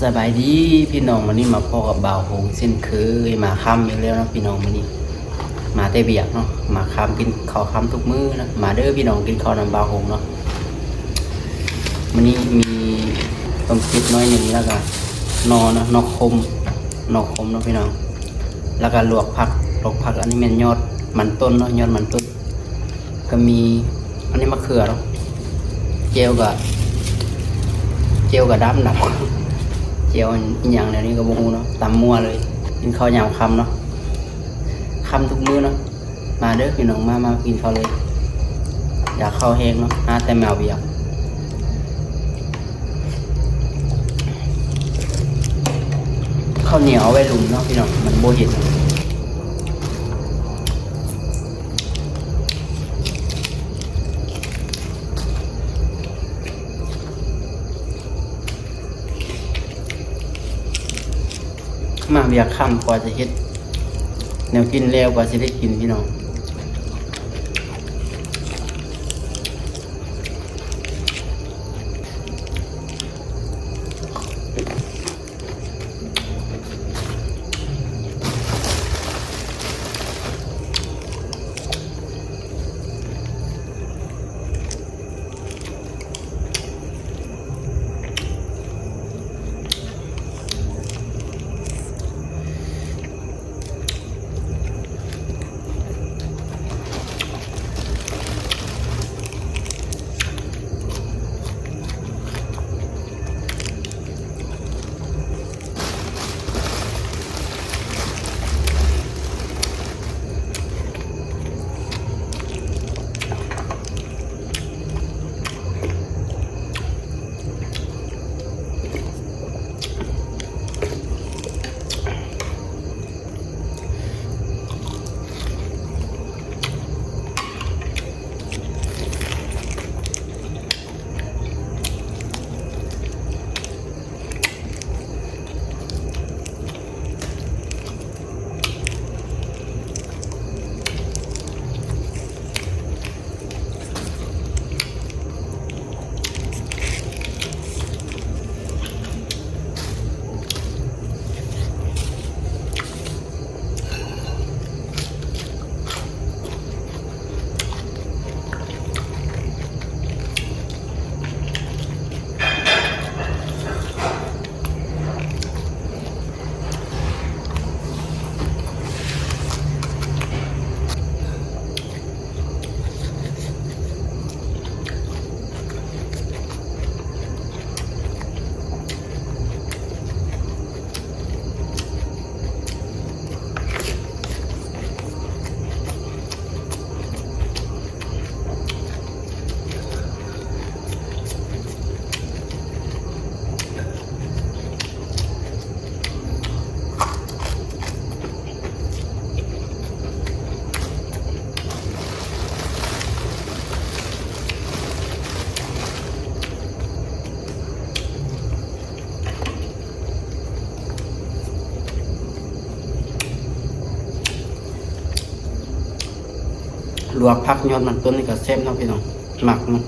ສະບາຍດີພີ່ນ້ອງ, ມື້ນີ້ມາພໍ້ກັບບ່າວຫົງເຊັ່ນເຄີຍ. ມາຄ່ຳອີກແລ້ວເນາະພີ່ນ້ອງ, ມື້ນີ້ມາແຕ່ວຽກເນາະ, ມາຄ່ຳກິນເຂົ້າຄ່ຳທຸກມື້ນະ. ມາເດີພີ່ນ້ອງ, ກິນເຂົ້ານຳບ່າວຫົງເນາະ. ມື້ນີ້ມີຕົ້ມເຜັດໜ້ອຍໜຶ່ງ ແລ້ວກະໜໍ່ເນາະ, ໜໍ່ຂົມ, ໜໍ່ຂົມເນາະພີ່ນ້ອງ, ແລ້ວກະລວກຜັກ, ລວກຜັກ. ອັນນີ້ແມ່ນຍອດມັນຕົ້ນເນາະ, ຍອດມັນຕົ້ນ. ກະມີອັນນີ້ມະເຂືອເນາະ, ແຈ່ວກະ ແຈ່ວກະດຳດຳ, ແຈ່ວອີ່ຫຍັງແນວນີ້ກະບໍ່ຮູ້ເນາະ, ຕຳມົ້ວເລີຍ. ກິນເຂົ້າຍາມຄ່ຳເນາະ, ຄ່ຳທຸກມື້ເນາະ. ມາເດີພີ່ນ້ອງ, ມາ ມາກິນເຂົ້າເລີຍ. ຢາກເຂົ້າແຮງເນາະ, ຫາແຕ່ມາວຽກ. ເຂົ້າໜຽວເອົາໄວ້ລຸ່ມເນາະພີ່ນ້ອງ, ມັນບໍ່ເຫັນ. ມາວຽກຄ່ຳກວ່າຈະເຮັດແນວກິນແລ້ວ ກວ່າຊິໄດ້ກິນພີ່ນ້ອງ. ລວກຜັກຍອດມັນຕົ້ນນີ້ກະແຊບເນາະພີ່ນ້ອງ, ມັກເນາະ.